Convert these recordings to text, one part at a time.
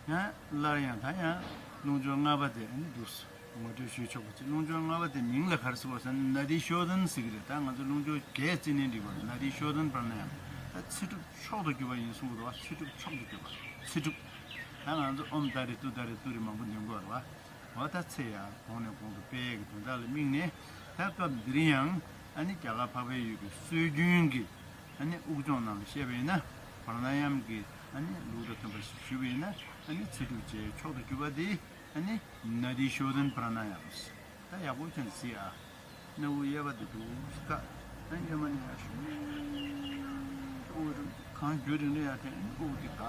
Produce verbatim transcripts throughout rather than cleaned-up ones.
ཡང་སླར་ཡང་ད་ཡང་རླུང་སྦྱོར་ལྔ་པ་དེ་ཨ་ནི་འདུག་ངོ་སྤྲོད་ཞུས་ཆོག་པ་ཅིག་རླུང་སྦྱོར་ལྔ་པ་དེ་མིང་ལ་ག་རེ་ཟེར་བ་ཟེར་ན་ནཱ་ཌི་ཤོ་དྷན་ཟེར་གི་རེད། ད་ང་ཚོ་རླུང་སྦྱོར་བརྒྱད་རྩིས་ནས་འགྲིག་པ་རེད། ནཱ་ཌི་ཤོ་དྷན་པྲ་ཎཱ་ཡཱམ། ད་ཚེ་སྒྲུབ་མཆོག་ཏུ་གྱུར་པ་ཡིན་གསུང་གི་འདུག་བ། ཚེ་སྒྲུབ་མཆོག་ཏུ་གྱུར་པ། ཚེ་སྒྲུབ། ད་ང་ཚོ་ཨོཾ་ཏཱ་རེ་ཏུཏྟཱ་རེ་ཏུ་རེ་མང་པོ་འདོན་དགོས་རེད་བ། འོ་ད་ཚེ་ཡང་གོང་ནས་གོང་དུ་སྤེལ་གྱི་དོན་དག་ལ་དམིགས་ནས། ད་སྐབས་འདིར་ཡང་ཨ་ནི་རྒྱ་གར་འཕགས་པའི་ཡུལ་གྱི་སྲོལ་རྒྱུན་གྱི་ཨ་ནི་དབུགས་སྦྱོང་ནང་ལ་བཤད་པ་ཡིན་ན། པྲ་ཎཱ་ཡཱམ་གྱི་ཨ་ནི་ལུགས་དང་མཐུན་པ་ཞིག་ཞུས་པ་ཡིན་ན། ཨ་ནི་ཚེ་སྒྲུབ་བྱེད་མཆོག་ཏུ་གྱུར་པ་དེ་ཨ་ནི་ནཱ་ཌི་ཤོ་དྷན་པྲ་ཎཱ་ཡཱམ། ད་ཡག་པོ་བྱས་ནས་གཟིགས་ཨ། སྣ་བུག་གཡས་པ་དེ་འདུག་སེ་བཀག་ཨ་ནི་གཡོན་མ་ནས་ཡར་ཞུ། དབུགས་རིང་། གང་རྒྱུན་རིང་རིང་ཡར་འཐེན། ཨ་ནི་དབུགས་དེ་བཀག་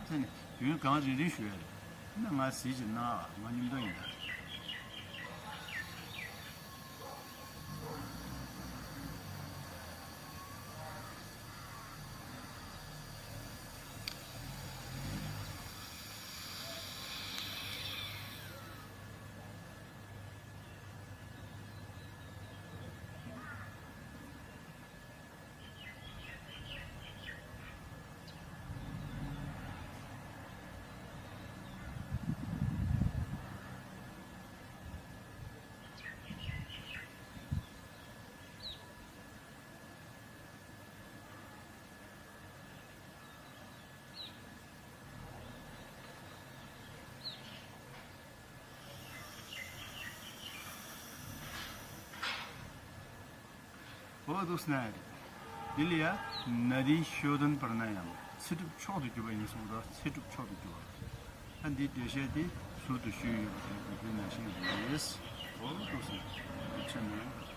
འཐེན་ནས་རྒྱུན་གང་རིང་རིང་ཞུ་ཡ་རེད། ན་ང་གཟིགས་ཀྱི་ན་ང་མཉམ་དུ་ཡིན་ད། འོ་འདུག་སེ་ན་ཡ་རེད། འདི་ལ་ཡ་ནཱ་ཌི་ཤོ་དྷན་པྲ་ཎཱ་ཡཱམ། ཚེ་སྒྲུབ་མཆོག་ཏུ་གྱུར་པ་ཡིན་གསུངས་འདུག་ཚེ་སྒྲུབ་མཆོག་ཏུ་གྱུར་པ། ཨ་འདིའི་འགྲེལ་བཤད་དེ་ཟུར་དུ་ཞུས་ཡོད་པ་དེ་དེ་ནང་བཞིན་རེད། འོ་འདུག་སེ་ན་ཡ་རེད། ཆ་ནས།